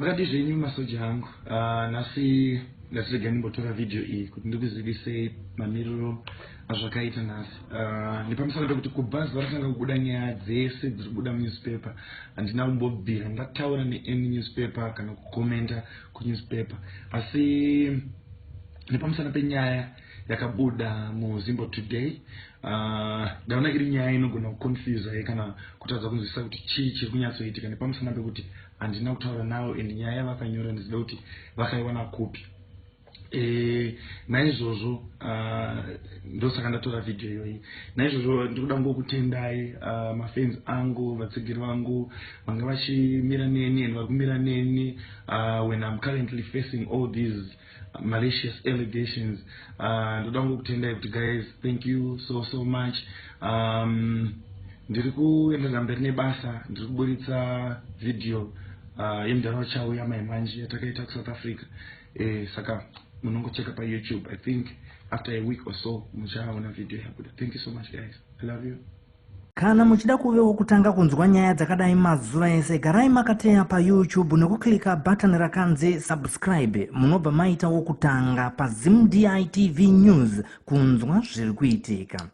Makadii zvenyu masoja angu? Nhasi ndati regai ndimbotora vhidhiyo iyi kuti ndikuzivisei mamiriro azvakaita nhasi. Nepamusana pekuti kubva zuva ratanga kubuda nyaya dzese dziri kubuda munewspaper, handina kumbobvira ndataura neany newspaper kana kukomenta kunewspaper, asi nepamusana penyaya yakabuda muZimbo Today, ndaona iri nyaya inogona kuconfusa kana kutadza kunzwisisa kuti chii chiri kunyatsoitika, nepamusana pekuti handina kutaura nawo and nyaya yavakanyora ndizive kuti vakaiwana kupi. Naizvozvo ndosaka ndatora vhidhiyo iyoyi. Naizvozvo ndikuda ngokutendai mafans angu, vatsigiri vangu vanga vachimira neni and vari kumira neni when I'm currently facing all these malicious allegations. Ndoda ngokutendai kuti guys, thank you so so much. Ndiri kuenderera mberi nebasa, ndiri kuburitsa vhidhiyo yemudhara wachauya maimanje yatakaita kuSouth Africa. Saka munongocheka paYouTube. I think after a week or so muchaona vhidhiyo yabuda. Thank you so much guys, I love you. Kana muchida kuvewo kutanga kunzwa nyaya dzakadai mazuva ese, garai makateya paYouTube nekuklika bhatani rakanzi subscribe. Munobva maitawo kutanga paZimDI TV News kunzwa zviri kuitika.